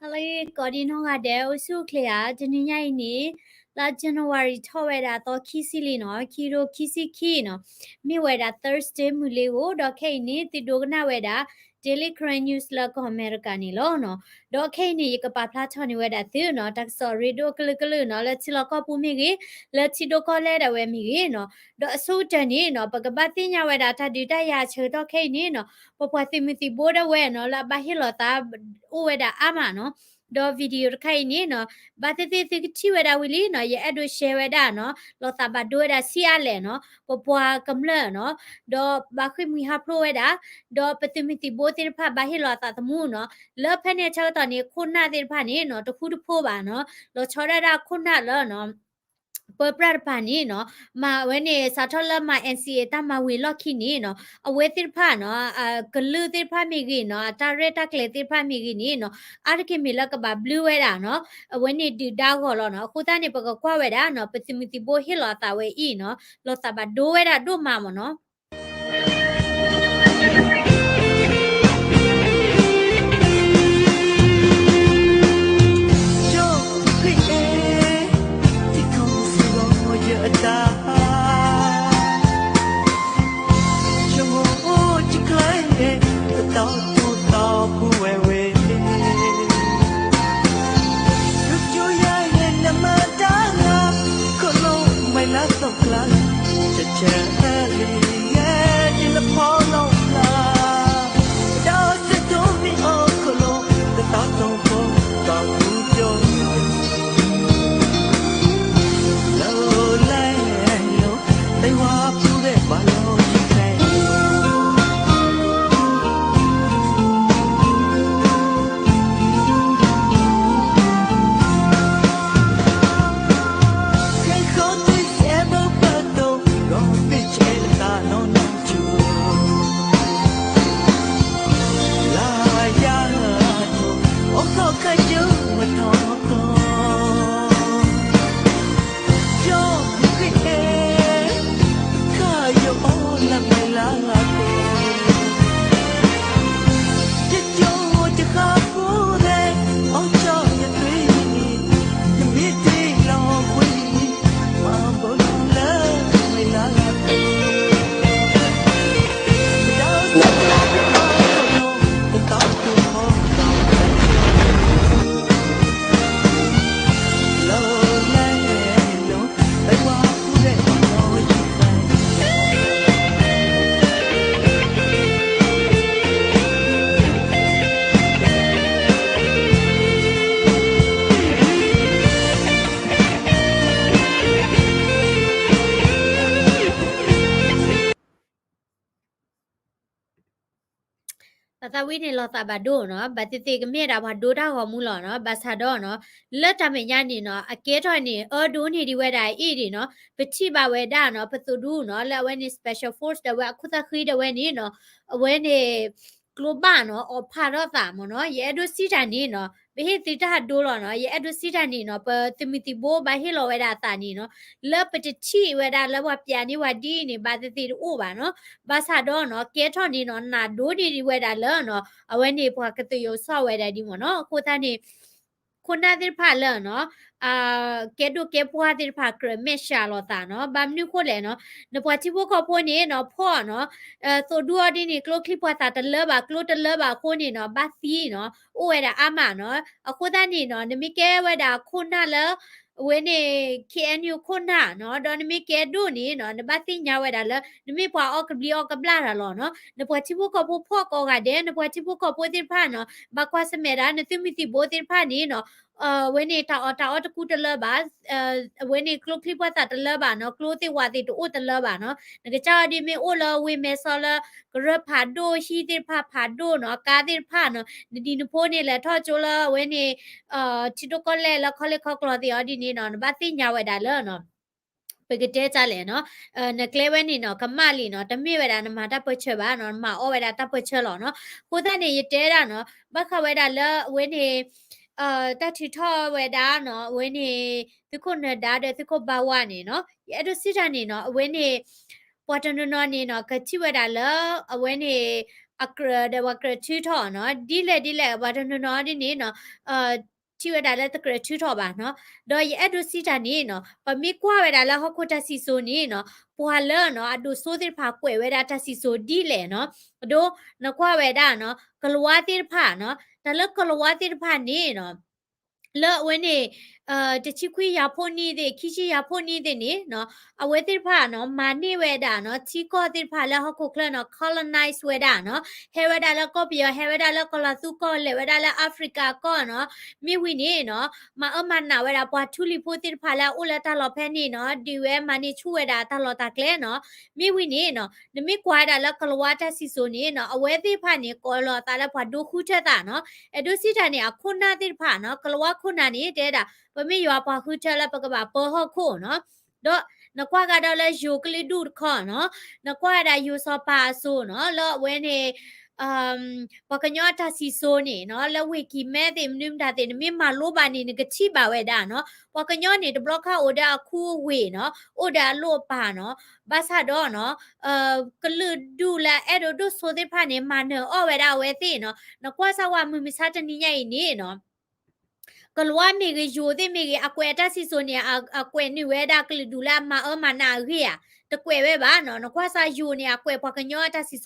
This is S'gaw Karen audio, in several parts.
ဟါလၢအဂ့ၤ ကိးဒံနီၢ်ဂၤဒဲး အိၣ်ဆူၣ်အိၣ်ချ့ဧါ. တနံၤညါအံၤန့ၣ် လါ January ထီၣ်ဝဲဒၣ်သီခံဆံလံနီၤ, ခံကထိခံဆံခံနီၤ, မ့ၢ်ဝဲဒၣ် Thursday မုၢ်လ့ၤဧိၤ, ဒီးခဲအံၤန့ၣ် သုဒိကနၣ်ဝဲဒၣ် Daily Karen News လၢကီၢ်အမဲရကၤန့ၣ်လီၤနီၤ. ဒီးခဲအံၤန့ၣ် ယကပာ်ဖျါထီၣ်န့ၢ်ဝဲဒၣ်သုနီၤ တၢ်ကစီၣ်အရ့ဒိၣ်ကလုာ်ကလုာ်နီၤ, လၢထံလီၢ်ကီၢ်ပူၤမ့ၢ်ဂ့ၤ, လၢထံဒိၣ်ကီၢ်လဲၢ်ဒၣ်ဝဲမ့ၢ်ဂ့ၤနီၤ. ဒီးအဆိကတၢၢ်န့ၣ်နီၤ ပကဘၣ်သ့ၣ်ညါဝဲဒၣ်တၢ်ဒုးတၢ်ယၤအဆၢကတီၢ်ခဲအံၤန့ၣ်နီၤ, ပပှၤသုးမုၢ်သံၣ်ဘိဒၣ်ဝဲနီၤ လၢအဘၣ်ဟ့ၣ်လီၤသး အိၣ်ဝဲဒၣ်အါမးနီၤ. ဒီး video တခါအံၤန့ၣ်နီၤ ဘၣ်သ့ၣ်သ့ၣ်သုကထံၣ်ဝဲဒၣ်ဝံၤလံနီၤ, ယအဲၣ်ဒိး share ဝဲဒၣ်နီၤ, လီၤသးဘၣ်ဒိဝဲဒၣ်ဆံးအါလဲၣ်နီၤ, ပပှၤကမျၢၢ်နီၤ, ဒီးဘၣ်ဃ့ၢ်မှံဟးဖျိးဝဲဒၣ်, ဒီးပသုးမုၢ်သံၣ်ဘိသ့ၣ်တဖၣ်ဘၣ်ဟ့ၣ်လီၤအသးသမူနီၤ, လၢဖဲန့ၣ်အဆၢကတီၢ်န့ၣ် ခိၣ်နၢ်သ့ၣ်တဖၣ်န့ၣ်နီၤ တဃူတဖိးဘၣ်နီၤ, လီၤဆီဒၣ်တၢ်ခိၣ်နၢ်လၢနီၤ ပၢပြၢ်တပၤန့ၣ်နီၤ, မၤဝဲန့ၣ် စးထီၣ်လၢမၤ NCA တၢ်မၤဝံၤလီၢ်ခံန့ၣ်နီၤ, အဝဲသ့ၣ်တဖၣ်နီၤ, ကလုာ်သ့ၣ်တဖၣ်မ့ၢ်ဂ့ၤနီၤ, အတၢ်ရဲၣ်တၢ်ကျဲၤသ့ၣ်တဖၣ်မ့ၢ်ဂ့ၤန့ၣ်နီၤ, အါတက့ၢ်မ့ၢ်လၢကဘၣ်ဘျုးဝဲဒၣ်နီၤ, အဝဲန့ၣ်ဒုၣ်ဒါဂီၢ်လီၤနီၤ. အဃိသတးန့ၣ် ပကကွၢ်ဝဲဒၣ်နီၤ, ပသုးမုၢ်သံၣ်ဘိဟ့ၣ်လီၤအသးဝဲအံၤနီၤ, လီၤသးဘၣ်ဒိဝဲဒၣ်ဒိၣ်မးမ့ၢ်နီၤ. ဘၣ်သးဝံၤန့ၣ် လီၤသးဘၣ်ဒိနီၤ, ဘၣ်သ့ၣ်သ့ၣ်ကမ့ၢ်ဒၣ်ပှၤဒိတၢ်ဂီၤမူလီၤနီၤ, ဘၣ်ဆၣ်ဒီးနီၤ, လၢတၢ်မဲာ်ညါန့ၣ်နီၤ, အကဲထီၣ်န့ၣ် အၢဒိၣ်န့ၢ်ဒံးဝဲဒၣ်အံၤဒံးနီၤ, ပထံၣ်ဘၣ်ဝဲဒၣ်နီၤ, ပသိၣ်ဒူနီၤ, လၢအဝဲန့ၣ် special force ဒၣ်ဝဲအခိၣ်သၣ်ဃံဒၣ်ဝဲန့ၣ်နီၤ, အဝဲန့ၣ် ကျိဘၣ်နီၤ, အီၣ်ဖးထီၣ်သးမ့ၢ်နီၤ, ယအဲၣ်ဒိးစံးတၢ်န့ၣ်နီၤ, ပဟ့ၣ်သုတၢ်ဒိလီၤနီၤ, ယအဲၣ်ဒိးစံးတၢ်န့ၣ်နီၤ, ပသုးမုၢ်သံၣ်ဘိဘၣ်ဟ့ၣ်လီၤဝဲဒၣ်အသးန့ၣ်နီၤ, လၢပတထံၣ်ဝဲဒၣ်လၢပှၤပျးန့ၢ်ပှၤဒ်အံၤန့ၣ် ဘၣ်သ့ၣ်သ့ၣ်တအိၣ်ဘၣ်နီၤ, ဘၣ်ဆၣ်ဒီးနီၤ, ကဲထီၣ်န့ၣ်နီၤ, နၢ်ဒိၣ်န့ၢ်ဒံးဝဲဒၣ်လၢနီၤ, အဝဲန့ၣ်ပှၤကသ့ၣ်ယိၤဆီၣ်ဝဲဒၣ်ဒ်မ့ၢ်နီၤ, အဃိသတးန့ၣ် ခိၣ်နၢ်သ့ၣ်တဖၣ်လၢနီၤ, ကဲဒိၣ်ကဲပှၢ်သ့ၣ်တဖၣ် ကြၢးမဲာ်ဆှးလိာ်သးနီၤ, ဘၣ်မနုၤဃိလဲၣ်နီၤ, နပှၤထံဖိကီၢ်ဖိန့ၣ်နီၤ, ဖီၣ်နီၤ, သိၣ်ဒူအီၤဒ်န့ၣ် ကျိချံပှၤသၣ်တလၢဘၣ်, ကျိတလၢဘၣ်အဃိန့ၣ်နီၤ, ဘၣ်သံနီၤ, အိၣ်ဝဲဒၣ်အါမးနီၤ, အဃိသတးန့ၣ်နီၤ, နမ့ၢ်ကဲဝဲဒၣ်ခိၣ်နၢ်လၢ အဝဲန့ၣ် KNU ခိၣ်နၢ်နီၤ, ဒီးနမ့ၢ်ကဲဒိၣ်န့ၣ်နီၤ, နဘၣ်သ့ၣ်ညါဝဲဒၣ်လၢ နမ့ၢ်ပှၤအီၣ်ကဘျံးအီၣ်ကဘျၣ်တၢ်လီၤနီၤ, နပှၤထံဖိကီၢ်ဖိဖီၣ်ကိးဂၤဒဲး, နပှၤထံဖိကီၢ်ဖိသ့ၣ်တဖၣ်နီၤ, ဘၣ်ကွၢ်ဆၢၣ်မဲာ်ဒၣ် နသုးမုၢ်သံၣ်ဘိသ့ၣ်တဖၣ်န့ၣ်နီၤ, အဝဲန့ၣ်တၢ်အီၣ်တၢ်အီတကူတလၢဘၣ်, အဝဲန့ၣ်ကျိချံပှၤသၣ်တလၢဘၣ်နီၤ, ကျိသ့ၣ်ဝၣ်သ့ၣ်တအိၣ်တလၢဘၣ်နီၤ, နကစၢ်အီၤဒ်မ့ၢ်အိၣ်လၢဝ့ၢ်မဲဆီလၢ ကရၢဖးဒိၣ်, ဟံၣ်သ့ၣ်တဖၣ်ဖးဒိၣ်နီၤ, ကါသ့ၣ်တဖၣ်နီၤ, နဒ်နဖိန့ၣ်လဲၤထီၣ်ကၠိလၢအဝဲန့ၣ် ထံဒိၣ်ကီၢ်လဲၢ်လၢခီလ့ၣ်ခီကျီသ့ၣ်အီၤဒ်န့ၣ်နီၤ, နဘၣ်သ့ၣ်ညါဝဲဒၣ်လၢနီၤ ပကတဲတၢ်လဲၣ်နီၤ, နကျဲဝဲန့ၣ်နီၤ, ကမၣ်လံနီၤ, တမ့ၢ်ဝဲဒၣ်နမၤတၢ်ပၢၢ်ဆၢဘၣ်နီၤ, နမၤအီၣ်ဝဲဒၣ်တၢ်ပၢၢ်ဆၢလီၤနီၤ, အဃိသတးန့ၣ် ယတဲဒၣ်နီၤ, ဘၣ်ဃးဝဲဒၣ်လၢအဝဲန့ၣ် တၢ်ထုးထီၣ်ဝဲဒၣ်နီၤ, အဝဲန့ၣ် သုးခိၣ်နၢၤဒါဒီးသုးခိၣ်ဘါဝါန့ၣ်နီၤ, ယအဲၣ်ဒိးစံးတၢ်န့ၣ်နီၤ, အဝဲန့ၣ် ပှၤတနီၤနီၤန့ၣ်နီၤ, ကထံၣ်ဝဲဒၣ်လၢ အဝဲန့ၣ် အကြၢးဒီးပှၤကြၢးထုးထီၣ်နီၤ, ဒ်လဲၣ်ဒ်လဲၣ် ပှၤတနီၤနီၤဒ်န့ၣ်နီၤ ထံၣ်ဝဲဒၣ်လၢတကြၢးထုးထီၣ်ဘၣ်နီၤ. ဒီးယအဲၣ်ဒိးစံးတၢ်န့ၣ်နီၤ, ပမ့ၢ်ကွၢ်ဝဲဒၣ်လၢဟီၣ်ခိၣ်တၢ်စံၣ်စိၤန့ၣ်နီၤ, ပှၤလၢနီၤ အဒိၣ်စိသ့ၣ်တဖၣ်ကွဲးဝဲဒၣ်တၢ်စံၣ်စိၤဒ်လဲၣ်နီၤ. အဒိ နကွၢ်ဝဲဒၣ်နီၤ ကလၤဝါသ့ၣ်တဖၣ်နီၤ, တၢ်လၢကလၤဝါသ့ၣ်တဖၣ်န့ၣ်နီၤ လၢအဝဲန့ၣ် တဆံခွံယၤဖှိၣ်နံၣ်သ့ၣ် ခံဆံယၤဖှိၣ်နံၣ်သ့ၣ်န့ၣ်နီၤ, အဝဲသ့ၣ်တဖၣ်နီၤ မၤန့ၢ်ဝဲဒၣ်နီၤ ထံကီၢ်သ့ၣ်တဖၣ်လၢဟီၣ်ခိၣ်ချၢနီၤ colonize ဝဲဒၣ်နီၤ, ဟဲဝဲဒၣ်လၢကီၢ်ပယီၤ ဟဲဝဲဒၣ်လၢကီၢ်လီၤသူကီၢ် လဲၤဝဲဒၣ်လၢ Africa ကီၢ်နီၤ, မ့ၢ်ဝံၤန့ၣ်နီၤ မၤအၢမၤနးဝဲဒၣ်ပှၤထူလံၤဖိသ့ၣ်တဖၣ်လၢအအိၣ်လၢတၢ်လီၢ်ဖဲန့ၣ်နီၤ, ဒုးဝဲမၤန့ၢ်ဆူၣ်ဝဲဒၣ်တၢ်လီၢ်တၢ်ကျဲနီၤ. မ့ၢ်ဝံၤန့ၣ်နီၤ နမ့ၢ်ကွၢ်ဝဲဒၣ်လၢကလၤဝါတၢ်စံၣ်စိၤန့ၣ်နီၤ အဝဲသ့ၣ်တဖၣ်န့ၣ် ကိးလီၤအသးလၢပှၤဒိဃုထၢသးနီၤ, အဲၣ်ဒိးစံးတၢ်န့ၣ် အခိၣ်နၢ်သ့ၣ်တဖၣ်နီၤ ကလၤဝါခိၣ်နၢ်န့ၣ် တဲဒၣ် ပမ့ၢ်ယွၤပှၤဃုထၢလၢပကဘၣ်ပၢဟီၣ်ခိၣ်နီၤ. ဒီးနကွၢ်ကဒီးလၢယိၤကလုာ်ဒူၣ်တခီနီၤ, နကွၢ်ဝဲဒၣ်ယိၤစီၤပၤအစိၤနီၤ လၢအဝဲန့ၣ် ပှၤကညီအတၢ်စံၣ်စိၤန့ၣ်နီၤ လၢဝ့ၢ်ကံၤမဲသ့ၣ် မနုၤမတၤသ့ၣ် နမ့ၢ်မၤလိဘၣ်န့ၣ် နကထံၣ်ဘၣ်ဝဲဒၣ်နီၤ, ပှၤကညီန့ၣ် တဘျီခါအိၣ်ဒီးအခူအဝ့ၢ်နီၤ အိၣ်ဒီးအလိၣ်အပၢ်နီၤ, ဘၣ်ဆၣ်ဒီးနီၤ ကလုာ်ဒူၣ်လၢအအဲၣ်ဒိးဒိၣ်စိသ့ၣ်တဖၣ်န့ၣ် မၤနၢၤအီၣ်ဝဲဒၣ်အဝဲသ့ၣ်နီၤ. နကွၢ်စၢ်ဝဲမုၢ်မဆါတနံၤညါအံၤန့ၣ်နီၤ ကလၤဝါမ့ၢ်ဂ့ၤ ယိၤသ့ၣ်မ့ၢ်ဂ့ၤ အကွဲးအတၢ်စံၣ်စိၤန့ၣ် အကွဲးနုာ်ဝဲဒၣ်ကလုာ်ဒူၣ်လၢအမၤအၢမၤနးအဂ့ၢ်ဧါ, တကွဲးဝဲဘၣ်နီၤ. နကွၢ်စၢ်ယိၤန့ၣ် အကွဲးပှၤကညီအတၢ်စံၣ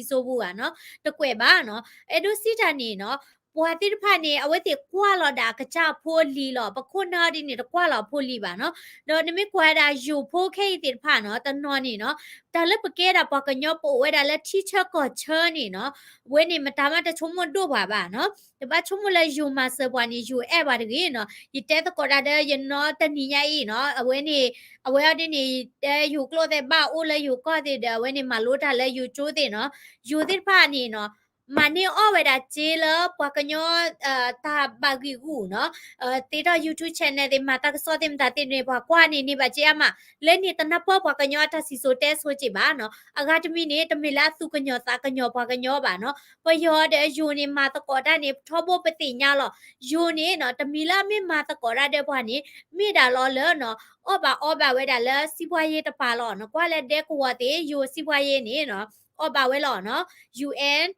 ်စိၤပူၤဧါနီၤ, တကွဲးဘၣ်နီၤ. အဲၣ်ဒိးစံးတၢ်န့ၣ်နီၤ ပှၤသ့ၣ်တဖၣ်န့ၣ် အဝဲသ့ၣ်ကွၢ်လီၤဒၣ်အကစၢ်ဖိအလံၤလီၤ, ပခိၣ်နၢ်ဒ်န့ၣ် တကွၢ်လီၤအဖိလံၤဘၣ်နီၤ. ဒီးနမ့ၢ်ကွၢ်ဝဲဒၣ်ယိၤဖိခဲအံၤသ့ၣ်တဖၣ်နီၤ တနီၤန့ၣ်နီၤ တၢ်လၢပကဲဒၣ်ပှၤကညီပအိၣ်ဝဲဒၣ်လၢထံဆၢကီၢ်ဆၢန့ၣ်နီၤ အဝဲန့ၣ်မတၤမးတဆိကမိၣ်ဒိၣ်ပှၤဘၣ်နီၤ. တဘၣ်ဆိကမိၣ်လၢယိၤမၤစၢၤပှၤန့ၣ် ယိၤအဲၣ်ပှၤတဂ့ၤနီၤ. ယတဲသကိးတၢ်ဒီးယနီတနံၤညါအံၤနီၤ အဝဲန့ၣ် အဝဲအီၤဒ်န့ၣ် ယတဲယိၤကျိၣ်သဲးဘၣ်အိၣ်လၢယိၤကီၢ်သ့ၣ်ဒီး အဝဲန့ၣ်မၤလိတၢ်လၢယိၤကၠိသ့ၣ်နီၤ. ယိၤသ့ၣ်တဖၣ်န့ၣ်နီၤ မၤန့ၢ်အီၣ်ဝဲဒၣ်စ့လၢပှၤကညီ တၢ်ဘၣ်ဂံာ်ဂူာ်နီၤ သ့ထီၣ် YouTube channel သ့ၣ် မၤတၢ်ကစီၣ်သ့ၣ်မတၤသ့ၣ်န့ၣ် ပှၤကွၢ်န့ၣ်န့ၢ်ဘၣ်စ့အါမး, လၢန့ၣ်တနၢ်ပၢၢ်ပှၤကညီအတၢ်စံၣ်စိၤတဲစိၤစ့ၢ်ဘၣ်နီၤ. အဂၤတမံၤန့ၣ် တမ့ၢ်လၢအသူၣ်ကညီၤသးကညီၤပှၤကညီဘၣ်နီၤ. ပယီၤဒီးယိၤန့ၣ် မၤသကိးတၢ်န့ၣ် ထီဘိပသ့ၣ်ညါလီၤ. ယိၤန့ၣ်နီၤ တမံၤလၢအမ့ၢ်မၤသကိးတၢ်ဒီးပှၤန့ၣ် မ့ၢ်ဒၣ်လီၤလၢနီၤ အီၣ်ဘၣ်အီဘၣ်ဝဲဒၣ်လၢစံးပှၤယ့တပၤလီၤ. နကွၢ်လၢဒဲကဝီၤသ့ၣ် ယိၤစံးပှၤယ့န့ၣ်နီၤ အီၣ်ဘၣ်ဝဲလီၤနီၤ ယူႇအၣ်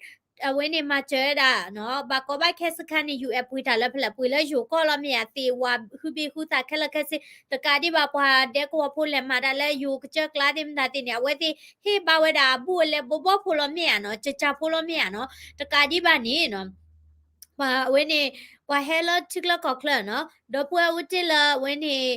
အဝဲန့ၣ်မၤစၢၤဝဲဒၣ်နီၤ ဘၣ်ကီဘၣ်ခဲစခါန့ၣ် ယူႇအၣ် ပှ့ၤတၢ်လၢဖဲလဲၣ် ပှ့ၤလၢယိၤကီၢ်လီၤမ့ၢ်ဧါ သ့ၣ်ဝါဟုဘ့ၣ်ဟုသးခဲလၢာ်ခဲဆ့ တကးဒံးဘၣ်ပှၤဒဲကဝီၤဖိလဲၤမၤတၢ်လၢယိၤကစၢၢ်ကျါသ့ၣ်မတၤသ့ၣ်န့ၣ် အဝဲသ့ၣ်ဟ့ၣ်ဘၣ်ဝဲဒၣ်အဘူၣ်အလဲဘိဘီဖိလီၤမ့ၢ်ဧါနီၤ ကကၢ်ဖိလီၤမ့ၢ်ဧါနီၤ တကးဒံးဘၣ်န့ၣ်နီၤ ပှၤအဝဲန့ၣ် ပှၤဟဲလၢထံချၢကီၢ်ချၢနီၤ ဒီပုၢ်ဝဲၢ်အိၣ်တ့ၢ်လၢအဝဲန့ၣ်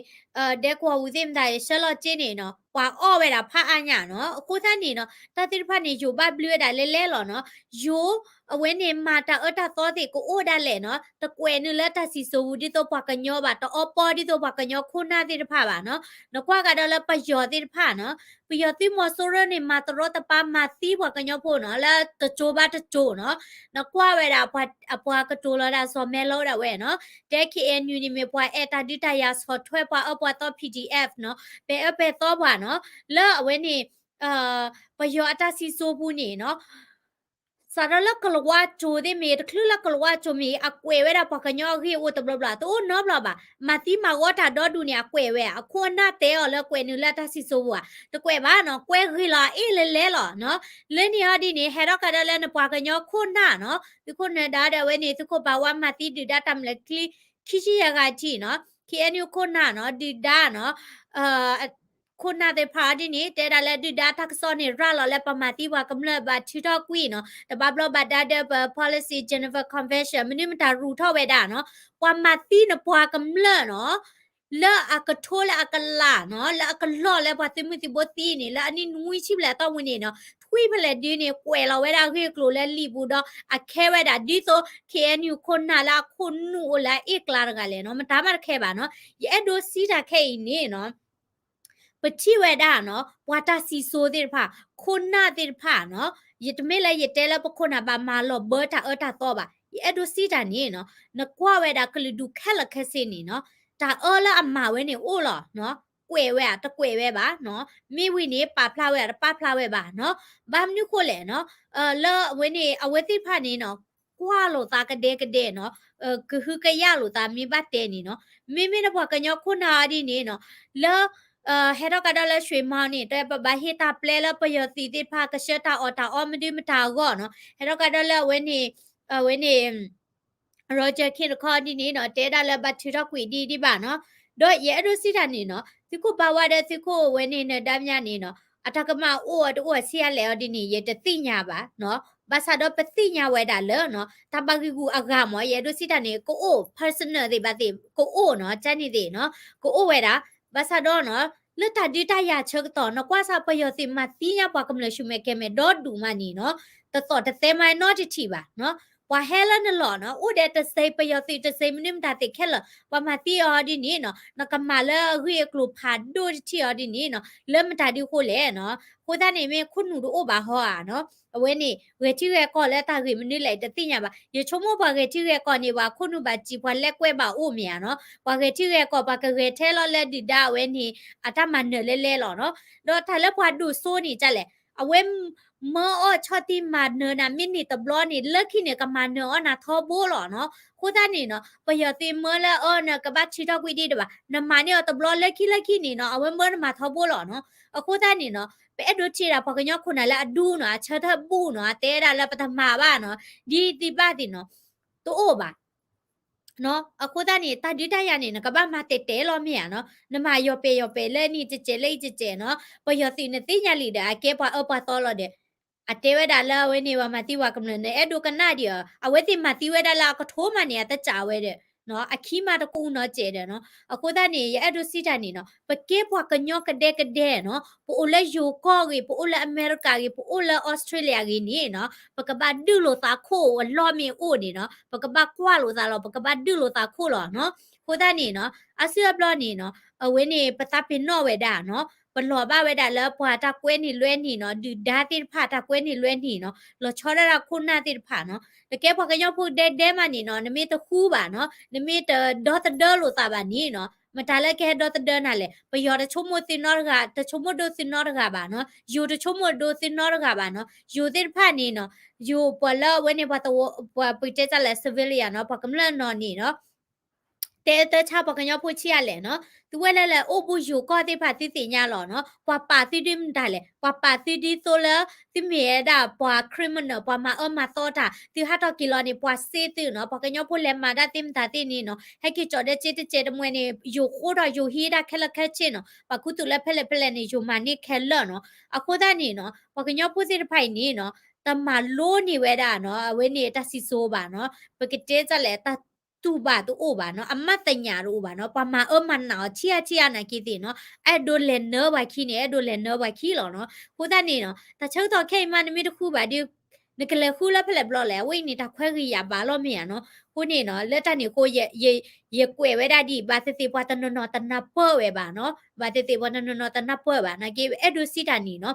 ဒဲကဝီၤပူၤသ့ၣ်မတၤအံၤ ဆှၢလီၤစ့န့ၣ်နီၤ ပှၤအီၣ်ဝဲဒၣ်ဖးအါညၣ်နီၤ အဃိသတးန့ၣ်နီၤ တၢ်သ့ၣ်တဖၣ်န့ၣ် ယိၤဘၣ်ဘျုးဝဲဒၣ်လဲၣ်လဲၣ်လီၤနီၤ ယိၤ အဝဲန့ၣ်မၤတၢ်အၢတၢ်သီသ့ၣ်ကအိၣ်ဒၣ်လဲာ်နီၤ တကွဲးနုာ်လၢတၢ်စံၣ်စိၤပူၤဒ်သိးပှၤကညီဘၣ် တအီပီဒ်သိးပှၤကညီခိၣ်နၢ်သ့ၣ်တဖၣ်ဘၣ်နီၤ နကွၢ်ကဒီးလၢပယီၤသ့ၣ်တဖၣ်နီၤ ပယီၤသုးမီၤစိရိၤန့ၣ် မၤတရီတပါ မၤသံပှၤကညီဖိနီၤ လၢတစိၤဘၣ်တစိၤနီၤ နကွၢ်ဝဲဒၣ် အပှၤကတိၤလီၤဒၣ်စီၤမဲလီဒၣ်ဝဲနီၤ တဲ ခ့ၣ်အဲၣ်ယူၣ်န့ၣ်မ့ၢ်ပှၤအဲၣ်တၢ်ဒုးတၢ်ယၤ ဆီၣ်ထွဲပှၤအၢပှၤသီ ပီၣ်ဒီးအ့ၣ်ဖ်နီၤ ပဲာ်အၢပဲာ်သီပှၤနီၤ လၢအဝဲန့ၣ် ပယီၤအတၢ်စံၣ်စိၤပူၤန့ၣ်နီၤ စးထီၣ်လၢကလၤဝါကၠိၤသ့ၣ်မ့ၢ် တချုးလၢကလၤဝါကၠိၤမ့ၢ် အကွဲးဝဲဒၣ်ပှၤကညီအဂ့ၢ်အိၣ်တဘျီဘျီ တအိၣ်နီတဘျီဘၣ် မၤသံမၤဂီၤတၢ်ဒီဒူၣ်န့ၣ် အကွဲးဝဲ အခိၣ်အနၢ်တဲအီၤလၢကွဲးနုာ်လၢတၢ်စံၣ်စိၤပူၤဧါ တကွဲးဘၣ်နီၤ ကွဲဂ့ၤလီၤအအ့ၣ်လဲၤလဲၤလီၤနီၤ လၢန့ၣ်ဟီဒ်န့ၣ် ဟဲထီၣ်ကဒီးလၢနပှၤကညီခိၣ်နၢ်နီၤ သုးခိၣ်နၢၤဒါဒီးအဝဲန့ၣ် သုးခိၣ်ဘၣ်ဝါမၤသံဒုၣ်ဒါတၢ်မျၢၢ်ချံ ခံဆံယဲၢ်ဂၤထံးနီၤ ခ့ၣ်အဲၣ်ယူၣ်ခိၣ်နၢ်နီၤ ဒုၣ်ဒါနီၤ ခိၣ်နၢ်သ့ၣ်တဖၣ်အီၤဒ်န့ၣ် တဲဒၣ်လၢဒုၣ်ဒါတၢ်ကစီၣ်န့ၣ် ရၤလီၤလၢပမၤသံပှၤကမျၢၢ်ဘၣ် ထုးထီၣ်ကွံာ်နီၤ တဘၣ်ဘျီဘၣ်ဒါဒီးပ policy Geneva Convention မနုၤမတၤရူးထီၣ်ဝဲဒၣ်နီၤ ပှၤမၤသံနပှၤကမျၢၢ်နီၤ လၢအကထိလၢအကလးနီၤ လၢအကလီၢ်လၢပှၤသုးမုၢ်သံၣ်ဘိသံန့ၣ် လၢအနံၣ်နွံဆံဘျဲၣ်အတီၢ်ပူၤန့ၣ်နီၤ ထွံၣ်ဖဲလဲၣ်ဒုန့ၣ် ကွဲးလီၤဝဲဒၣ်ဂ့ၢ်ကျိၤလၢလံာ်ပူၤဒီး အခဲဝဲဒၣ်ဒ်သိး ခ့ၣ်အဲၣ်ယူၣ်ခိၣ်နၢ်လၢအခိၣ်နူာ်အိၣ်လၢ အ့ၣ်ကျါတဂၤလဲၣ်နီၤ မတၤမးတခဲဘၣ်နီၤ ယအဲၣ်ဒိးစံးတၢ်ခဲအံၤန့ၣ်နီၤ ပထံၣ်ဝဲဒၣ်နီၤ ပှၤတၢ်စံၣ်စိၤသ့ၣ်တဖၣ် ခိၣ်နၢ်သ့ၣ်တဖၣ်နီၤ ယတမ့ၢ်လၢယတဲလၢပခိၣ်နၢ်ဘၣ်မၤလီၤဘၢတၢ်အၢတၢ်သီဘၣ် ယအဲၣ်ဒိးစံးတၢ်န့ၣ်နီၤ နကွၢ်ဝဲဒၣ်ကလုာ်ဒူၣ်ခဲလၢာ်ခဲဆ့န့ၣ်နီၤ တၢ်အၢလၢအမၤဝဲန့ၣ်အိၣ်လီၤနီၤ ကွဲးဝဲဧါ တကွဲးဝဲဘၣ်နီၤ မ့ၢ်ဝံၤန့ၣ် ပာ်ဖျါဝဲဧါ တပာ်ဖျါဝဲဘၣ်နီၤ ဘၣ်မနုၤဃိလဲၣ်နီၤ လၢအဝဲန့ၣ် အဝဲသ့ၣ်တဖၣ်န့ၣ်နီၤ ကွၢ်လိာ်သးကဒဲကဒဲနီၤ ကဟုကယာ်လိာ်သးမ့ၢ်ဘၣ်တဲန့ၣ်နီၤ မ့မ့ၢ်လၢပှၤကညီခိၣ်နၢ်အီၤဒ်န့ၣ်နီၤ လၢ ဟဲထီၣ်ကဒီးလၢ ရွှေမောင်း န့ၣ် တဲပဘၣ်ဟ့ၣ်တၢ်ပျဲလၢပယီၤသုးသ့ၣ်တဖၣ် ကဆှၢတၢ်အီၣ်တၢ်အီမနုၤမတၤအဂီၢ်နီၤ, ဟဲထီၣ်ကဒီးလၢအဝဲန့ၣ် အဝဲန့ၣ် Roger Khin တခီဒ်န့ၣ်နီၤ တဲဒၣ်လၢဘၣ်ထုးထီၣ်ကွံာ်ဒံးဒံးဘၣ်နီၤ, ဒီးယအဲၣ်ဒိးစံးတၢ်န့ၣ်နီၤ သုးခိၣ်ဘၣ်ဝါဒီးသုးခိၣ်အဝဲန့ၣ် နၢၤဒါ မညါန့ၣ်နီၤ အတၢ်ကမၣ်အိၣ်အတအိၣ်အဆံးအလဲၣ်အီၤဒ်န့ၣ် ယတသ့ၣ်ညါဘၣ်နီၤ, ဘၣ်ဆၣ်ဒီးပသ့ၣ်ညါဝဲဒၣ်လၢနီၤ တၢ်ဘၣ်ဂံာ်ဂူာ်အဂၤမ့ၢ် ယအဲၣ်ဒိးစံးတၢ်န့ၣ် ကအိၣ် personal သ့ၣ်ဘၣ်သ့ၣ် ကအိၣ်နီၤ ကန့ၣ်သ့ၣ်နီၤ ကအိၣ်ဝဲဒၣ်, ဘၣ်ဆၣ်ဒီးနီၤ လၢတၢ်ဒုးတၢ်ယၤဆၢကတီၢ် နကွၢ်စၢ်ပယီၤသုးမၤသံညါပှၤကမျၢၢ်ဆူမဲာ်ကဲၤမဲာ်ဒီဒူၣ်မးန့ၣ်နီၤ, တသီၣ်တသဲမးနီတထံၣ်ဘၣ်နီၤ, ပှၤဟဲလၢနလီၢ်နီၤ အိၣ်ဒီးတစဲး ပယီၤသုးတစဲးမနုၤမတၤသ့ၣ်ခဲလၢာ် ပှၤမၤသံအီၤဒ်န့ၣ်နီၤ နကမၤလၢအဂ့ၢ်အကျိၤဖးဒိၣ်တထံၣ်အီၤဒ်န့ၣ်နီၤ လၢမတၤဒ်အဃိလဲၣ်နီၤ, အဃိသတးန့ၣ် မ့ၢ်ခိၣ်နူာ်တအိၣ်ဘၣ်ဟီဧါနီၤ, အဝဲန့ၣ် ဂဲၤထံဂဲၤကီၢ်လၢတၢ်ဂ့ၢ်မနုၤလဲၣ် တသ့ၣ်ညါဘၣ်, ယဆိကမိၣ်ပှၤဂဲၤထံဂဲၤကီၢ်န့ၣ် ပှၤခိၣ်နူာ်ဘၣ်စံး ပှၤလဲၤကွဲးဘၣ်အိၣ်မ့ၢ်ဧါနီၤ, ပှၤဂဲၤထံဂဲၤကီၢ် ပှၤကဂဲၤထဲလီၤလၢဒုၣ်ဒါအဝဲန့ၣ် အတၢ်မၤနၢၤလဲလဲလီၤနီၤ, ဒီးတၢ်လၢပှၤဒိၣ်စိန့ၣ်ဒ်လဲၣ်, အဝဲ မၢအီၣ်ဆီၣ်တံၢ်မၤနၢၤနၤ မ့ၢ်န့ၢ်တဘျီန့ၣ် လၢခံန့ၣ် ကမၤနၢၤအီၣ်နၤထီဘိလီၤနီၤ, အဃိသတးန့ၣ်နီၤ ပယီၤသုးမၢလၢအၢ နကဘၣ်ထုးထီၣ်ကွံာ်ဒံးဒံးဘၣ်, နမၤန့ၢ်အီၤတဘျီလၢခံလၢခံန့ၣ်နီၤ အဝဲမၢနမၤထီဘိလီၤနီၤ, အဃိသတးန့ၣ်နီၤ ပအဲၣ်ဒိးထံၣ်ဒၣ်ပှၤကညီခိၣ်နၢ်လၢအဒူနီၤ အဆၢထၢၣ်ဘူၣ်နီၤ အတဲဒၣ်လၢပတမၤဘၣ်နီၤ, ဒ်သ့ၣ်ဘၣ်သ့ၣ်နီၤ တအိၣ်ဘၣ် အဃိသတးန့ၣ် တၢ်ဒုးတၢ်ယၤန့ၣ် နကဘၣ်မၤတဲာ်တဲာ်လီၤမ့ၢ်ဧါနီၤ, နမၤယီၤပဲာ်ယီၤပဲာ်လၢနံၤကကဲးလၢအံၤကကဲးနီၤ, ပယီၤသုးနသ့ၣ်ညါလံဒီး အကဲပှၤအၢပှၤသီလီၤဒီး အတဲဝဲဒၣ်လၢအဝဲန့ၣ် ပှၤမၤသံပှၤကမျၢၢ် နအဲၣ်ဒိးကနၣ်ဒံးဧါ, အဝဲသ့ၣ်မၤသံဝဲဒၣ်လၢအကထိမးန့ၣ် အတစးဝဲဒီး အခံမးတကူးနီတစဲးဒီးနီၤ, အဃိသတးန့ၣ် ယအဲၣ်ဒိးစံးတၢ်န့ၣ်နီၤ ပကဲပှၤကညီကဒဲကဒဲနီၤ, ပအိၣ်လၢယိၤကီၢ်ဂ့ၤ, ပအိၣ်လၢအမဲရကၤဂ့ၤ, ပအိၣ်လၢအီစထြ့လယါဂ့ၤန့ၣ်နီၤ, ပကဘၣ်ဒုးလိာ်သးခိၣ်အလီၢ်မ့ၢ်အိၣ်န့ၣ်နီၤ, ပကဘၣ်ကွၢ်လိာ်သးလီၤ, ပကဘၣ်ဒုးလိာ်သးခိၣ်လီၤနီၤ. အဃိသတးန့ၣ်နီၤ အါစုအါဘျီန့ၣ်နီၤ အဝဲန့ၣ် ပသးပ့ၤနီၣ်ဝဲဒၣ်နီၤ, ပလီၤဘၣ်ဝဲဒၣ်လၢပှၤတၢ်ကွဲန့ၢ်လွဲန့ၢ်နီၤ, ဒုၣ်ဒါသ့ၣ်တဖၣ်တၢ်ကွဲန့ၢ်လွဲန့ၢ်နီၤ, လီၤဆီဒၣ်တၢ်ခိၣ်နၢ်သ့ၣ်တဖၣ်နီၤ. နကဲပှၤကညီဖိဒဲဒဲမးန့ၣ်နီၤ နမ့ၢ်တဃူဘၣ်နီၤ, နမ့ၢ်တဒီသဒၢလိာ်သးဘၣ်န့ၣ်နီၤ, မတၤလၢကဟဲဒီသဒၢနၤလဲၣ်. ပယီၤတဆိကမိၣ်သုနီတဂၤ, တဆိကမိၣ်ဒိသုနီတဂၤဘၣ်နီၤ, ယိၤတဆိကမိၣ်ဒိသုနီတဂၤဘၣ်နီၤ. ယိၤသ့ၣ်တဖၣ်န့ၣ်နီၤ, ယိၤပှၤလၢအဝဲန့ၣ် ပှၤသဝီ ပှၤပကတဲတၢ်လဲၣ် civilian နီၤ, ပှၤကမျၢၢ်နီၤန့ၣ်နီၤ တဲအၢတဲဆါပှၤကညီဖိဆံးအါလဲၣ်နီၤ, သုဝဲလၢလၢအိၣ်ဘူးယိၤကီၢ်သ့ၣ်တဖၣ်သုသ့ၣ်ညါလီၤနီၤ. ပှၤပာ်သုဒ်မတၤလဲၣ်, ပှၤပာ်သုဒ်သိးလၢ သုမ့ၢ်ဝဲဒၣ်ပှၤ criminal ပှၤမၤအၢမၤသီတၢ်, သုဟးထီၣ်က့ၤလီၤန့ၣ် ပှၤစ့သုနီၤ, ပှၤကညီဖိလဲၤမၤတၢ်သ့ၣ်မတၤသ့ၣ်န့ၣ်နီၤ, ဟဲက့ၤကၠီၣ်ဒဲက့တစဲးတမှဲၤန့ၣ် ယိၤဃိထီၣ်ယိၤဟံးဒၣ်ခဲလၢာ်ခဲဆ့နီၤ, ပှၤခူသူၣ်လၢဖဲလဲၣ်ဖဲလဲၣ်န့ၣ် ယိၤမၤန့ၢ်ခဲလၢာ်နီၤ. အဃိသတးန့ၣ်နီၤ ပှၤကညီဖိသ့ၣ်တဖၣ်အံၤန့ၣ်နီၤ တမၤလိန့ၢ်ဝဲဒၣ်နီၤ အဝဲန့ၣ်တၢ်စံၣ်စိၤဘၣ်နီၤ, ပကတဲတၢ်လဲၣ် တၢ်တူၢ်ဘၣ်တအိၣ်ဘၣ်နီၤ, အမၤသ့ၣ်ညါတအိၣ်ဘၣ်နီၤ, ပှၤမၤအၢမၤနးအီၤထံအါထံအါနာ်က့သ့ၣ်နီၤ, အဲၣ်ဒိးလဲၤနၢပှၤခံန့ၣ် အဲၣ်ဒိးလဲၤနၢပှၤခံလီၤနီၤ. အဃိသတးန့ၣ်နီၤ တၢ်ဆၢကတီၢ်ခဲအံၤမး နမ့ၢ်တဃူဘၣ်ဒီး နကလဲၤဃုလၢဖဲလဲၣ်ဘျီလဲၣ်, အဝဲအံၤန့ၣ် တၢ်ခွဲးဂ့ၤယာ်ဘၣ်လီၤမ့ၢ်ဧါနီၤ. အဃိန့ၣ်နီၤ လၢတၢ်န့ၣ်အဃိ ယ ယ ယကွဲးဝဲဒၣ်ဒ်အံၤ, ဘၣ်သ့ၣ်သ့ၣ်ပှၤတနီၤနီၤတနၢ်ပၢၢ်ဝဲဘၣ်နီၤ, ဘၣ်သ့ၣ်သ့ၣ်ပှၤတနီၤနီၤတနၢ်ပၢၢ်ဘၣ်, နာ်က့အဲၣ်ဒိးစံးတၢ်န့ၣ်နီၤ,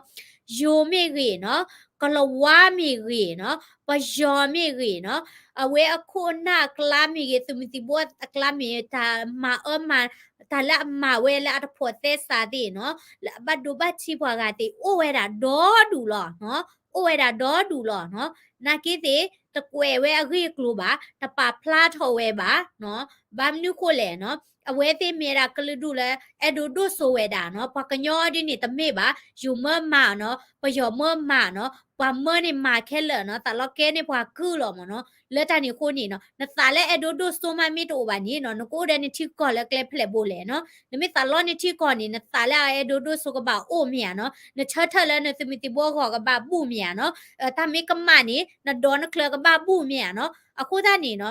ယိၤမ့ၢ်ဂ့ၤနီၤ, ကလၤဝါမ့ၢ်ဂ့ၤနီၤ, ပယီၤမ့ၢ်ဂ့ၤနီၤ, အဝဲအခိၣ်အနၢ်အကျါမ့ၢ်ဂ့ၤ, သုးမုၢ်သံၣ်ဘိအကျါမ့ၢ်ဂ့ၤ, တၢ်မၤအၢမၤ တၢ်လၢအမၤဝဲလၢအတဖိးသဲစးသ့ၣ်နီၤ, လၢအဘၣ်ဒိဘၣ်ထံးပှၤဂၤသ့ၣ် အိၣ်ဝဲဒၣ်ဒီဒူၣ်လီၤနီၤ, အိၣ်ဝဲဒၣ်ဒီဒူၣ်လီၤနီၤ. နာ်က့သ့ၣ် တကွဲးဝဲအဂ့ၢ်အကျိၤဘၣ်, တပာ်ဖျါထီၣ်ဝဲဘၣ်နီၤ. ဘၣ်မနုၤဃိလဲၣ်နီၤ, အဝဲသ့ၣ်မ့ၢ်ဝဲဒၣ်ကလုာ်ဒူၣ်လၢ အဲၣ်ဒိးဒိၣ်စိဝဲဒၣ်နီၤ, ပှၤကညီဒ်န့ၣ်တမ့ၢ်ဘၣ်, ယိၤမၢမၤနီၤ, ပယီၤမၢမၤနီၤ, ပှၤမၢန့ၣ်မၤခဲလၢာ်နီၤ, သးလီကဲန့ၢ်ပှၤကုၢ်လီၤမ့ၢ်နီၤ. လၢတၢ်န့ၣ်အဃိန့ၣ်နီၤ နသးလၢအဲၣ်ဒိးဒိၣ်စိမးမ့ၢ်တအိၣ်ဘၣ်န့ၣ်နီၤ, နကအိၣ်ဒီးနထံကီၢ်လၢကျဲဖဲလဲၣ်ဘိလဲၣ်နီၤ. နမ့ၢ်သးလီနထံကီၢ်န့ၣ် နသးလၢအအဲၣ်ဒိးဒိၣ်စိကဘၣ်အိၣ်မ့ၢ်ဧါနီၤ, နဆၢထၢၣ်လၢနသုးမုၢ်သံၣ်ဘိအဂီၢ်ကဘၣ်ဘူၣ်မ့ၢ်ဧါနီၤ, တၢ်မ့ၢ်ကမၣ်န့ၣ် နဒီနချၢကဘၣ်ဘူၣ်မ့ၢ်ဧါနီၤ. အဃိသတးန့ၣ်နီၤ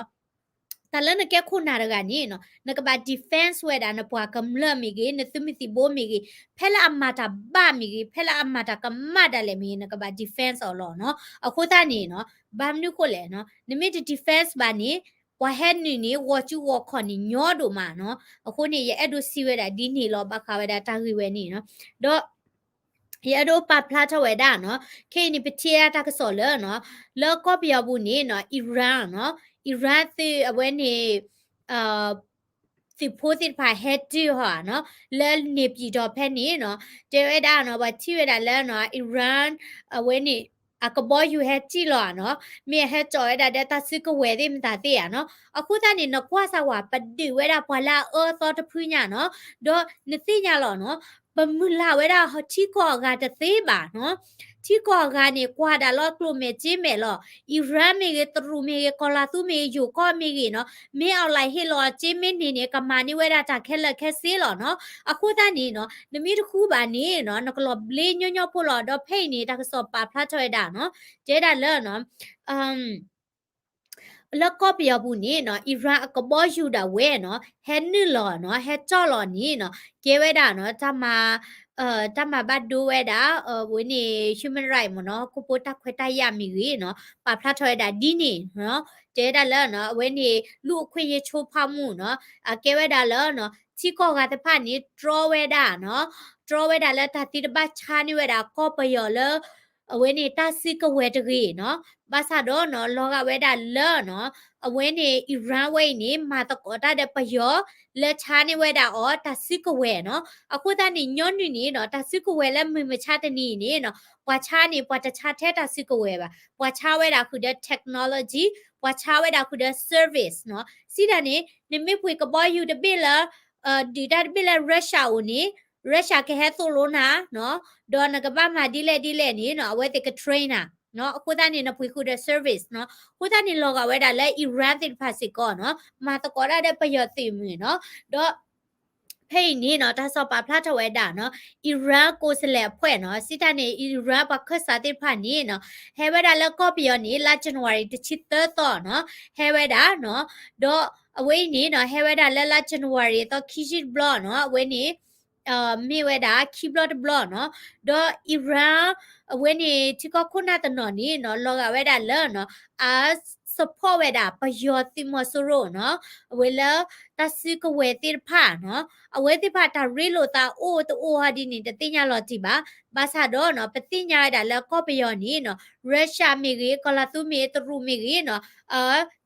တၢ်လၢနကဲခိၣ်နၢ်တဂၤန့ၣ်နီၤ နကဘၣ် defense ဝဲဒၣ် နပှၤကမျၢၢ်မ့ၢ်ဂ့ၤ, နသုးမုၢ်သံၣ်ဘိမ့ၢ်ဂ့ၤ, ဖဲလၢအမၤတၢ်ဘၣ်မ့ၢ်ဂ့ၤ, ဖဲလၢအမၤတၢ်ကမၣ်ဒၣ်လဲာ်မ့ၢ်ဂ့ၤ, နကဘၣ် defense အီၤလီၤနီၤ. အဃိသတးန့ၣ်နီၤ ဘၣ်မနုၤဃိလဲၣ်နီၤ နမ့ၢ်တ defense ဘၣ်န့ၣ် ပှၤဟဲနုာ်န့ၣ် ဂီၤစုဂီၤခီၣ်န့ၣ် ညီဒိၣ်မးနီၤ. အဃိန့ၣ် ယအဲၣ်ဒိးစံးဝဲဒၣ်ဒ်န့ၣ်လီၤ ဘၣ်ဃးဝဲဒၣ်တၢ်ဂ့ၢ်ဝဲန့ၣ်နီၤ. ဒီး ယအဲၣ်ဒိးပာ်ဖျါထီၣ်ဝဲဒၣ်နီၤ, ခဲအံၤန့ၣ် ပထံၣ်တၢ်ကစီၣ်လၢနီၤ, လၢကီၢ်ပယီၤပူၤန့ၣ်နီၤ Iran နီၤ, Iran သုးအဝဲန့ၣ် သုးဖိသ့ၣ်တဖၣ်ဟဲတုၤဟီဧါနီၤ, လၢန့ၣ်ပံၤတီၤဖဲန့ၣ်နီၤ, တဲဝဲဒၣ်နီၤ ပှၤထံၣ်ဝဲဒၣ်လၢနီၤ Iran အဝဲန့ၣ် အကဘီယူၤဟဲစံၣ်လီၤဧါနီၤ, မ့ၢ်အဟဲကၠီၣ်ဝဲဒၣ်ဒီးတၢ်စုကဝဲၤသ့ၣ်မတၤသ့ၣ်ဧါနီၤ. အဃိသတးန့ၣ် နကွၢ်စၢ်ဝဲ ပဒုးဝဲဒၣ်ပှၤလၢအအၢအသီတဖုညါနီၤ, ဒီးနသ့ၣ်ညါလီၤနီၤ ပမုၢ်လၢ်ဝဲဒၣ်ထံကီၢ်အဂၤတသ့ဘၣ်နီၤ. ထံကီၢ်အဂၤန့ၣ် ကွၢ်ဒၣ်လီၤကျိၣ်မဲာ်စ့မဲာ်လီၤ. အံရၣ်မ့ၢ်ဂ့ၤ, တရူးမ့ၢ်ဂ့ၤ, ကီၤလၤသူမ့ၢ်ဂ့ၤ, ယိၤကီၢ်မ့ၢ်ဂ့ၤနီၤ, မ့ၢ်အီၤလဲၤဟ့ၣ်လီၤစ့မ့ၢ်န့ၢ်န့ၣ် ကမၤန့ၢ်ဝဲဒၣ်တၢ်ခဲလၢာ်ခဲဆ့လီၤနီၤ. အဃိသတးန့ၣ်နီၤ နမ့ၢ်တဃုဘၣ်န့ၣ်နီၤ နကလီၤဘျ့ညီညီဖိလီၤ. ဒီးဖဲအံၤန့ၣ် တၢ်ကစီၣ်ပာ်ဖျါထီၣ်ဝဲဒၣ်နီၤ တဲဒၣ်လၢနီၤ လၢကီၢ်ပယီၤပူၤန့ၣ်နီၤ အံရၣ်အကဘီယူၤဒၣ်ဝဲနီၤ ဟဲနုာ်လီၤနီၤ ဟဲကၠီၣ်လီၤန့ၣ်နီၤ ကဲဝဲဒၣ်နီၤ တၢ်မၤ တၢ်မၤဘၣ်ဒိဝဲဒၣ် အဝဲန့ၣ် human right မ့ၢ်နီၤ ဟီၣ်ခိၣ်ဖိတၢ်ခွဲးတၢ်ယာ်မ့ၢ်ဂ့ၤနီၤ ပာ်ဖျါထီၣ်ဝဲဒၣ်ဒ်န့ၣ်နီၤ တဲဒၣ်လၢနီၤ အဝဲန့ၣ် လူ့အခွင့်အရေးချိုးဖောက်မှုနီၤ အကဲဝဲဒၣ်လၢနီၤ ထံကီၢ်ဂၤသ့ၣ်တဖၣ်န့ၣ် တြီဝဲဒၣ်နီၤ တြီဝဲဒၣ်လၢတၢ်သံတဘၣ်ဆါန့ၢ်ဝဲဒၣ်ကီၢ်ပယီၤလၢ အဝဲန့ၣ်တၢ်စုကဝဲၤတဂ့ၤနီၤ ဘၣ်ဆၣ်ဒီးနီၤ လီၤဂာ်ဝဲဒၣ်လၢနီၤ အဝဲန့ၣ် အံရၣ်ဝဲအံၤန့ၣ် မၤသကိးတၢ်ဒီးပယီၤ လၢဆါန့ၢ်ဝဲဒၣ်အီၤတၢ်စုကဝဲၤနီၤ အဃိသတးန့ၣ် ညီနုၢ်န့ၣ်နီၤ တၢ်စုကဝဲၤလၢမုၢ်မဆါတနံၤအံၤန့ၣ်နီၤ ပှၤဆါန့ၣ် ပှၤတဆါထဲတၢ်စုကဝဲၤဘၣ် ပှၤဆါဝဲဒၣ်ဃုာ်ဒီး technology ပှၤဆါဝဲဒၣ်ဃုာ်ဒီး service နီၤ စံးတၢ်န့ၣ် နမ့ၢ်ပှ့ၤကဘီယူၤတဘ့ၣ်လၢ ဒုၣ်တၢ်တဘ့ၣ်လၢ Russia အိၣ်န့ၣ် Russia ကဟဲသိၣ်လိနၤနီၤ ဒီးနကဘၣ်မၤဒ်လဲၣ်ဒ်လဲၣ်န့ၣ်နီၤ အဝဲသ့ၣ်က train နၤ အဃိသတးန့ၣ် နပှ့ၤဃုာ်ဒီး service နီၤ အဃိသတးန့ၣ် လီၤဂာ်ဝဲဒၣ်လၢ အံရၣ်သ့ၣ်တဖၣ်စ့ၢ်ကီးနီၤ မၤသကိးတၢ်ဒီးပယီၤသုးမုၢ်နီၤ ဒီး ဖဲအံၤန့ၣ်နီၤ တၢ်ကစီၣ်ပာ်ဖျါထီၣ်ဝဲဒၣ်နီၤ အံရၣ်ကိးစလဲၣ်အဖှဲၣ်နီၤ စံးတၢ်န့ၣ် အံရၣ်ပှၤခၢၣ်စးသ့ၣ်တဖၣ်န့ၣ်နီၤ ဟဲဝဲဒၣ်လၢကီၢ်ပယီၤန့ၣ် လါ January တဆံသၢသီနီၤ ဟဲဝဲဒၣ်နီၤ ဒီးအဝဲအံၤန့ၣ်နီၤ ဟဲဝဲဒၣ်လၢလါ January အသီခံဆံတဘျီနီၤ အဝဲန့ၣ် မ့ၢ်ဝဲဒၣ်ခံဘျီတဘျီနီၤ ဒီးအံရၣ် အဝဲန့ၣ်ထံကီၢ်ခိၣ်နၢ်တနီၤန့ၣ်နီၤ လီၤဂာ်ဝဲဒၣ်လၢနီၤ အ support ဝဲဒၣ်ပယီၤသုးမီၤစိရိၤနီၤ အဝဲလၢတၢ်စုကဝဲၤသ့ၣ်တဖၣ်နီၤ အဝဲသ့ၣ်တဖၣ်တၢ်ရ့လိာ်သးအိၣ်တအိၣ်ဟီဒ်န့ၣ် တသ့ၣ်ညါလီၤတံၢ်ဘၣ် ဘၣ်ဆၣ်ဒီးနီၤ ပသ့ၣ်ညါဝဲဒၣ်လၢကီၢ်ပယီၤန့ၣ်နီၤ Russia မ့ၢ်ဂ့ၤ ကီၤလၤသူမ့ၢ်ဂ့ၤ တရူးမ့ၢ်ဂ့ၤနီၤ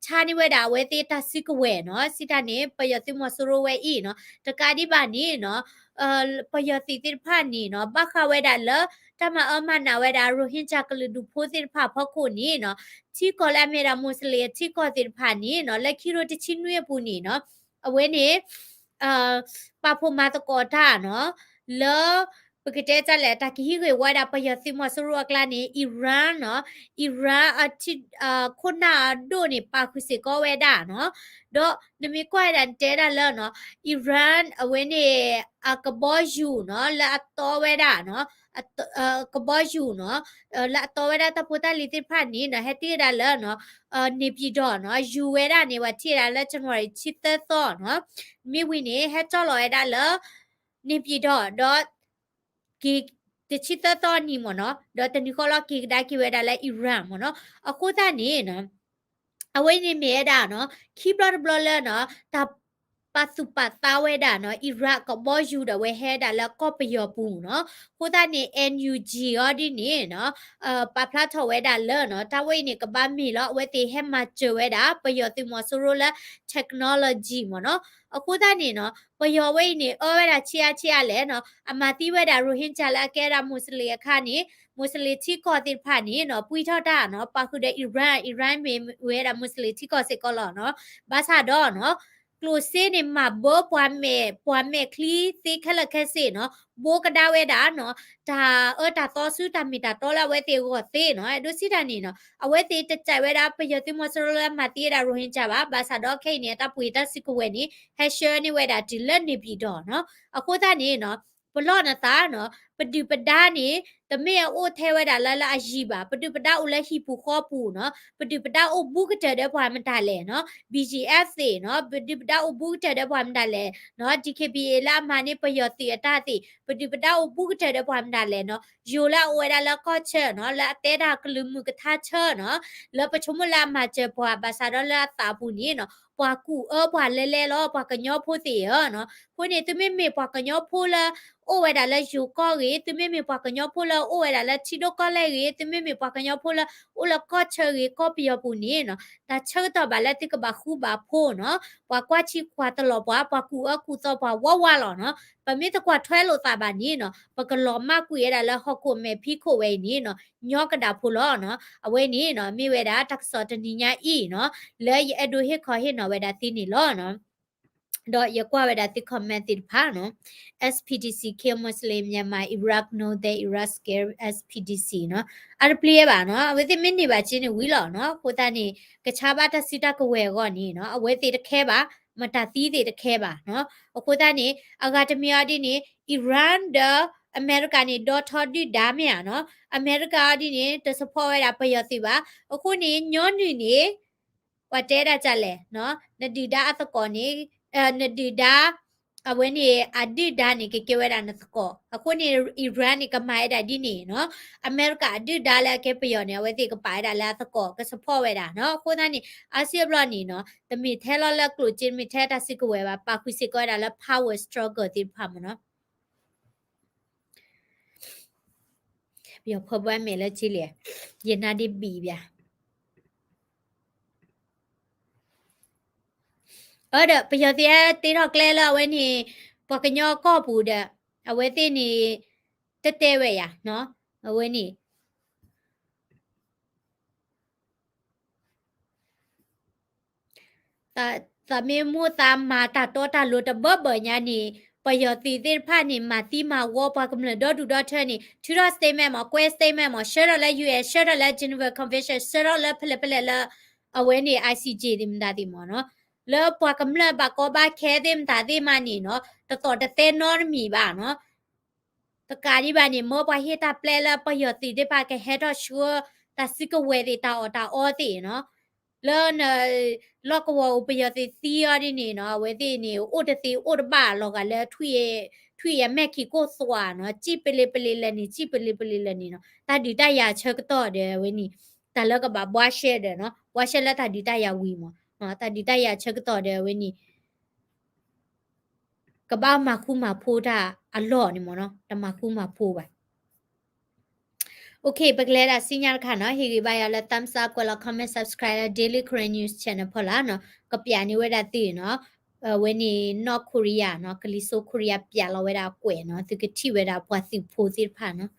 ဆါန့ၢ်ဝဲဒၣ်အဝဲသ့ၣ်တၢ်စုကဝဲၤနီၤ စံးတၢ်န့ၣ် ပယီၤသုးမီၤစိရိၤဝဲအံၤနီၤ တကးဒံးဘၣ်န့ၣ်နီၤ ပယီၤသုးသ့ၣ်တဖၣ်န့ၣ်နီၤ ဘၣ်ဃးဝဲဒၣ်လၢ တၢ်မၤအၢမၤနးဝဲဒၣ် Rohingya ကလုာ်ဒူၣ်ဖိသ့ၣ်တဖၣ်အဖီခိၣ်န့ၣ်နီၤ ထံကီၢ်လၢအမ့ၢ်ဒၣ် Muslim ထံကီၢ်သ့ၣ်တဖၣ်န့ၣ်နီၤ လၢခံကထိတဆံနွံအပူၤန့ၣ်နီၤ အဝဲန့ၣ် ပာ်ဖှိၣ်မၤသကိးတၢ်နီၤ လၢ ပကတဲတၢ်လဲၣ် တၢ်ကဟံးဂ့ၢ်ဝီဒၣ်ပယီၤသုးမီၤစိရိၤအကျါန့ၣ် အံရၣ်နီၤ အံရၣ်အ ခိၣ်နၢ်အဒိၣ်န့ၣ် ပာ်ဃုာ်စ့ၢ်ကီးဝဲဒၣ်နီၤ ဒီးနမ့ၢ်ကွၢ်ဝဲဒၣ်နတဲဒၣ်လၢနီၤ အံရၣ်အဝဲန့ၣ် အကဘီယူၤနီၤ လၢအတီဝဲဒၣ်နီၤ ကဘီယူၤနီၤ လၢအတီဝဲဒၣ်တၢ်ဖိတၢ်လံၤသ့ၣ်တဖၣ်န့ၣ်နီၤ ဟဲတုၤဝဲဒၣ်လၢနီၤ နေပြည်တော်နီၤ ယူၤဝဲဒၣ်န့ၣ် ပှၤထံၣ်ဝဲဒၣ်လၢ January တဆံသၢသီနီၤ မ့ၢ်ဝံၤန့ၣ် ဟဲကၠီၣ်လီၤဝဲဒၣ်လၢ နေပြည်တော် ဒီး က့ၤ တဆံသၢသီနံၤမ့ၢ်နီၤ ဒီးတနံၤဃီလီၤက့ၤကဒါက့ၤဝဲဒၣ်လၢအံရၣ်မ့ၢ်နီၤ အဃိသတးန့ၣ်နီၤ အဝဲန့ၣ်မ့ၢ်ဝဲဒၣ်နီၤ ခံဘျီတဘျီလၢနီၤ တၢ်ပာ်သူၣ်ပာ်သးဝဲဒၣ်နီၤ အံရၣ်ကဘီယူၤဒီးဝဲဟဲဒၣ်လၢကီၢ်ပယီၤပူၤနီၤ အဃိသတးန့ၣ် NUG အီၤဒ်န့ၣ်နီၤ ပာ်ဖျါထီၣ်ဝဲဒၣ်လၢနီၤ တၢ်ဝဲအံၤန့ၣ် ကဘၣ်မ့ၢ်လီၤ အဝဲသ့ၣ်ဟဲမၤစၢၤဝဲဒၣ် ပယီၤသုးမီၤစိရိၤလၢ technology မ့ၢ်နီၤ အဃိသတးန့ၣ်နီၤ ပယီၤဝဲအံၤန့ၣ် အၢဝဲဒၣ်ဆံးအါဆံးအါလဲၣ်နီၤ အမၤသံဝဲဒၣ် Rohingya လၢအကဲဒၣ် Muslim အခါန့ၣ် Muslim ထံကီၢ်သ့ၣ်တဖၣ်န့ၣ်နီၤ ပှံထီၣ်တၢ်နီၤ ပာ်ဃုာ်ဒီး Iran Iran မ့ၢ်ဝဲဒၣ် Muslim ထံကီၢ်စ့ၢ်ကီးလီၤနီၤ ဘၣ်ဆၣ်ဒီးနီၤ ကျိၣ်စ့န့ၣ် မၤဘၢပှၤမဲာ် ပှၤမဲာ်ချံသ့ခဲလၢာ်ခဲဆ့နီၤ ဘိကဒါဝဲဒၣ်နီၤ တၢ်အၢတၢ်သီဆူတၢ်မ့ၢ်တၢ်တီလၢအဝဲသ့ၣ်အဂီၢ်သ့နီၤ အဲၣ်ဒိးစံးတၢ်န့ၣ်နီၤ အဝဲသ့ၣ်တစဲးဝဲဒၣ် ပယီၤသုးမီၤစိရိၤလၢမၤသံဝဲဒၣ် Rohingya ဘၣ် ဘၣ်ဆၣ်ဒီးခဲအံၤန့ၣ် အတၢ်ပှ့ၤတၢ်စုကဝဲၤန့ၣ် ဟဲဆှၢန့ၢ်ဝဲဒၣ်တုၤလၢ နေပြည်တော် နီၤ အဃိသတးန့ၣ်နီၤ ပလီၢ်နသးနီၤ ပဒုၣ်ပဒါန့ၣ် တမ့ၢ်အအိၣ်ထဲဝဲဒၣ်လၢလၢအယံၤဘၣ် ပဒုၣ်ပဒါအိၣ်လၢဟံၣ်ပူၤဃီပူၤနီၤ ပဒုၣ်ပဒါအိၣ်ဘူးကတၢၢ်ဒီးပှၤမတၤလဲၣ်နီၤ BGF သ့ၣ်နီၤ ပဒုၣ်ပဒါအိၣ်ဘူးကတၢၢ်ဒီးပှၤမတၤလဲၣ်နီၤ DKBA လၢအမၤန့ၢ်ပယီၤသုးအတၢ်သ့ၣ် ပဒုၣ်ပဒါအိၣ်ဘူးကတၢၢ်ဒီးပှၤမတၤလဲၣ်နီၤ ယိၤလၢအအိၣ်ဝဲဒၣ်လၢကီၢ်ဆၢနီၤ လၢအတဲတၢ်ကလုာ်မုၢ်ကထါဆၢနီၤ လၢပဆိကမိၣ်လၢအမၤစၢၤပှၤ ဘၣ်ဆၣ်ဒီးလၢအသးအပူၤန့ၣ်နီၤ ပှၤကူၣ်အၢပှၤလဲၤလဲၤလီၤ ပှၤကညီဖိသ့ၣ်ဧၢနီၤ အဃိန့ၣ် သုမ့မ့ၢ်ပှၤကညီဖိလၢ အိၣ်ဝဲဒၣ်လၢယိၤကီၢ်ဂ့ၤ သုမ့မ့ၢ်ပှၤကညီဖိလၢအိၣ်ဝဲဒၣ်လၢထံဒိၣ်ကီၢ်လဲၢ်ဂ့ၤ သုမ့မ့ၢ်ပှၤကညီဖိလၢအိၣ်လၢကီၢ်ဆၢဂ့ၤ ကီၢ်ပယီၤပူၤန့ၣ်နီၤ တၢ်ဆၢကတီၢ်ဘၣ်လၢသုကဘၣ်ဃူဘၣ်ဖိးနီၤ ပှၤကွၢ်ထံကွၢ်တလီၤပှၤ ပှၤကူၣ်အၢကူၣ်သီပှၤဝးဝးလီၤနီၤ ပမ့ၢ်တကွၢ်ထွဲလိာ်သးဘၣ်န့ၣ်နီၤ ပကလီၤမၢ်ကွံာ်ဝဲဒၣ်လၢဟီၣ်ခိၣ်မဲာ်ဖံးခိၣ်ဝဲအံၤန့ၣ်နီၤ ညီကဒၣ်ဖိလီၤနီၤ အဝဲန့ၣ်နီၤ မ့ၢ်ဝဲဒၣ်တၢ်ကစီၣ်တနံၤညါအံၤနီၤ လၢယအဲၣ်ဒိးဟ့ၣ်ခီဟ့ၣ်နီၤဝဲဒၣ်သုန့ၣ်လီၤနီၤ ဒီးယကွၢ်ဝဲဒၣ်သု comment သ့ၣ်တဖၣ်နီၤ, S P D C kill Muslim Myanmar Iraq, know that Iraq scare S P D C နီၤ, အတပျံၤဘၣ်နီၤ, အဝဲသ့ၣ်မ့ၢ်န့ၢ်ဘၣ်က့န့ၣ်ဝံၤလီၤနီၤ, အဃိသတးန့ၣ် ကဆါဘၣ်တၢ်စုတၢ်ကဝဲၤအဂီၢ်န့ၣ်နီၤ, အဝဲသ့ၣ်တခဲဘၣ်, မတၤသံသ့ၣ်တခဲဘၣ်နီၤ, အဃိသတးန့ၣ် အဂၤတမံၤအီၤဒ်န့ၣ် Iran ဒီး အမဲရကၤန့ၣ် ဒီထီဒုၣ်ဒါမ့ၢ်ဧါနီၤ, အမဲရကၤအီၤဒ်န့ၣ် တ support ဝဲဒၣ်ပယီၤသုးဘၣ်, အဃိန့ၣ် ညီနုၢ်န့ၣ် ပှၤတဲဒၣ်ဒ်လဲၣ်နီၤ, နဒုၣ်ဒါအသကိးန့ၣ်, နဒုၣ်ဒါ, အဝဲန့ၣ် အဒုၣ်ဒါန့ၣ် ကကဲဝဲဒၣ်နသကိး, အဃိန့ၣ် Iran န့ၣ် ကမၤဝဲဒၣ်ဒ်န့ၣ်နီၤ, အမဲရကၤအဒုၣ်ဒါလၢအကဲပယီၤန့ၣ် အဝဲသ့ၣ်ကပာ်ဝဲဒၣ်လၢအသကိး က support ဝဲဒၣ်နီၤ, အဃိသတးန့ၣ် အါစုအါဘျီန့ၣ်နီၤ, တမ့ၢ်ထဲလီၤလၢကျိၣ်စ့ တမ့ၢ်ထဲတၢ်စုကဝဲၤဘၣ်, ပာ်ဃုာ်စ့ၢ်ကီးဝဲဒၣ်လၢ power struggle သ့ၣ်တဖၣ်မ့ၢ်နီၤ. ပယီၤဖိဘၣ်မဲာ်လၢကလံၤ, ယနါဒ့ဘံၣ်ဘၣ်. အၢ ဒီး ပယီၤသုးတ့ထီၣ်ကျဲလၢအဝဲန့ၣ် ပှၤကညီကီၢ်ပူၤဒီး အဝဲသ့ၣ်န့ၣ် တတဲဝဲယၤနီၤ, အဝဲန့ၣ် သးမ့ၢ်မိၣ်သးမၤတၢ်တီတၢ်လိၤတဘၢဘၢညါန့ၣ် ပယီၤသုးသ့ၣ်တဖၣ်န့ၣ် မၤသံမၤဝီပှၤကမျၢၢ်ဒီဒူၣ်ဒီထၢန့ၣ် ထုးထီၣ် statement မ့ၢ် ကွဲး statement မ့ၢ် ဆှၢထီၣ်လၢ U N ဆှၢထီၣ်လၢ Geneva Convention ဆှၢထီၣ်လၢဖဲလဲၣ်ဖဲလဲၣ်လၢ အဝဲန့ၣ် I C J သ့ၣ်မတၤသ့ၣ်မ့ၢ်နီၤ, လၢပှၤကမျၢၢ်ဘၣ်ကီဘၣ်ခဲသ့ၣ်မတၤသ့ၣ်မးန့ၣ်နီၤ တသီၣ်တသဲနီတမံၤဘၣ်နီၤ. တကးဒံးဘၣ်န့ၣ် မ့ၢ်ပှၤဟ့ၣ်တၢ်ပျဲလၢပယီၤသုးသ့ၣ်တဖၣ်ကဟဲထီၣ်ဆှၢ တၢ်စုကဝဲၤသ့ၣ်တၢ်အီၣ်တၢ်အီသ့ၣ်နီၤ, လၢ လီၢ်ကဝီၤအိၣ်ပယီၤသုးသံအီၤဒ်န့ၣ်နီၤ အဝဲသ့ၣ်န့ၣ် အိၣ်တသ့အိၣ်တဘၣ်လီၤဂာ်လၢ ထွံၣ်အမဲၢ်ခံကိၢ်သွးနီၤ စံၣ်ပလ့ၤပလ့ၤလၢာ်န့ၣ် စံၣ်ပလ့ၤပလ့ၤလၢာ်န့ၣ်နီၤ တၢ်ဒုးတၢ်ယၤဆၢကတီၢ်ဒီးအဝဲန့ၣ် တၢ်လၢကဘၣ်ဘှါရှဲဒီးနီၤ ဘှါရှဲလၢတၢ်ဒုးတၢ်ယၤဝံၤမ့ၢ် တၢ်ဒုးတၢ်ယၤဆၢကတီၢ်ဒီးအဝဲန့ၣ် ကဘၣ်မၤဃူမၤဖိးတၢ်အလီၢ်န့ၣ်မ့ၢ်နီၤ တမၤဃူမၤဖိးဘၣ်. Okay ပကလဲၤဒၣ်ဆူညါတခါနီၤ ဟ့ၣ်ဂံၢ်ဘါယၤလၢ thumbs up ကွဲးလီၤ comment subscribe လၢ Daily Karen News Channel ဖီလာ်နီၤ ကပျးန့ၢ်ဝဲဒၣ်သုနီၤ အဝဲန့ၣ် North Korea နီၤ ကလံၤစိး Korea ပျးလီၤဝဲဒၣ်အကွဲးနီၤ သုကထံၣ်ဝဲဒၣ်ပှၤသုးဖိသ့ၣ်တဖၣ်နီၤ